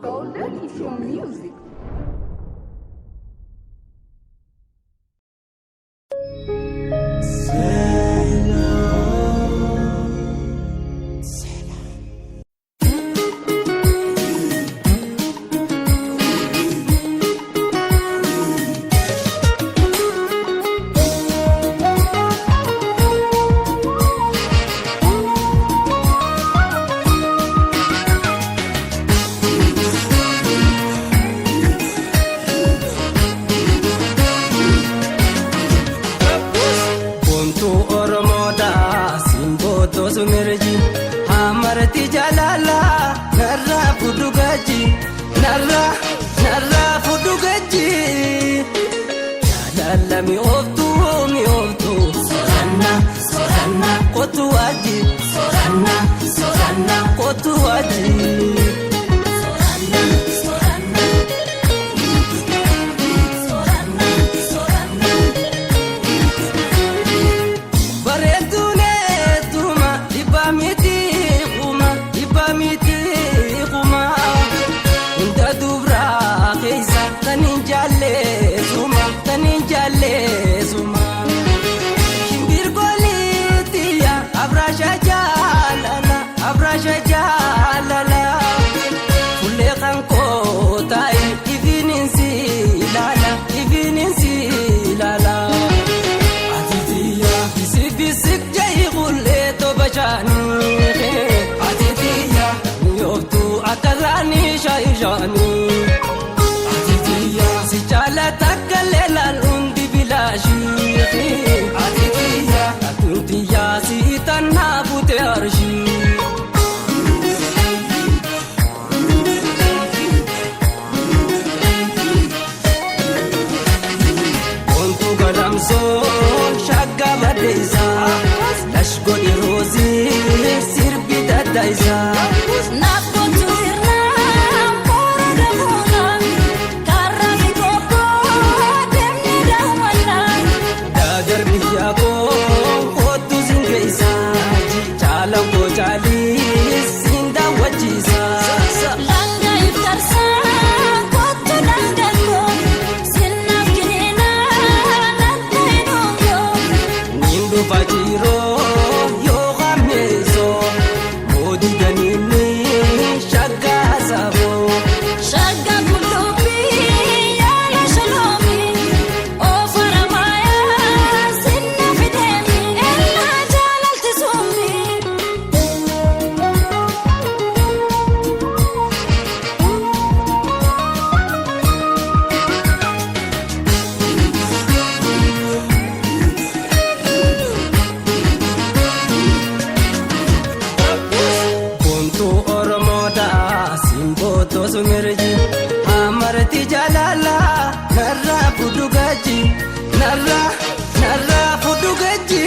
Golden is your music. Boontuu Oromoodha simboo sumirji hamarti jaalala narraa fudhu gaji narraa narraa fudhu gaji jaalala mi'ooftuu mi'ooftuu soranna soranna kootu waji soranna soranna kootu waji. Bareeduun eetuma dhibbaa miti kuma dhibbaa miti kuma hunda dubraa keessa kan hin jaalleessuma kan hin jaalleessuma. Shimbirgoolitiya abraasha jaalala abraasha jaalala fuullee kan kootaa'e ifiniin si ilaala ifiniin si ilaala. Atitiya bisik jahi kulle to bashani Atitiya mi'ooftu akka raani shaayishani Atitiya si jaalata akka leelaan hundi bilaashi Atitiya atuntiya si tannaa bute arshii. Ontu galamsoon shagga baddeessaa lash godhi roozii sirbi dadda'isaa. Naaf sirnaan boora gamoona karaa fi kookoo deemnee daawwannaa. Daadar biyya koo kootu siin geessaa caala koo caalii siin daawwachiisaa. Langaa iftarsaa kootu dangagoo sirnaaf kennaa natti dhungoo. Niin dhufa jiiroo yoo hammeessoo moodii daniinni shaggaa saboo. Shagga gullubbee yaala shaloomi oofara maayaa sinna fideemi ellaa jaalalti summi. Boontuu Oromoodha simboo sumirji hamarti jaalala narraa fudhu gaji narraa narraa fudhu gaji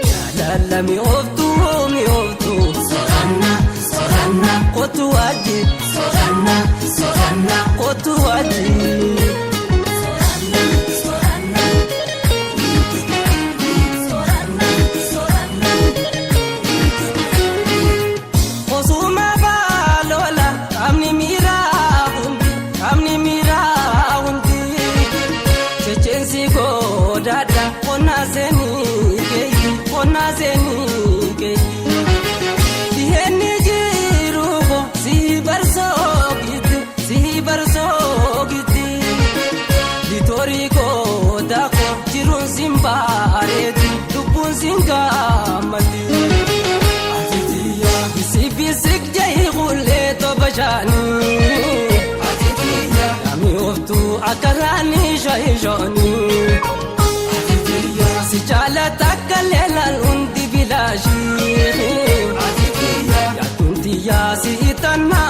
jaalala mi'ooftuu mi'ooftuu soranna soranna kootu waji soranna soranna kootu waji. Osuma baalola qaamni miiraa hundi qaamni miiraa hundi checheensi goodaadha qonnaa seenii keeyi qonnaa seenii keeyi. Dhiheenni jiru ko si barsookiti si barsookiti litorii goodaa ko jiruun siin bareedi lubbuun siin gammadi. Atitiya bisik bisik jahi kulle to bashani. Atitiya mi'ooftu akka raani shaayishani. Atitiya si jaalata akka leelaan hundi bilaashi. Atitiya yaatuntiya si tannaa.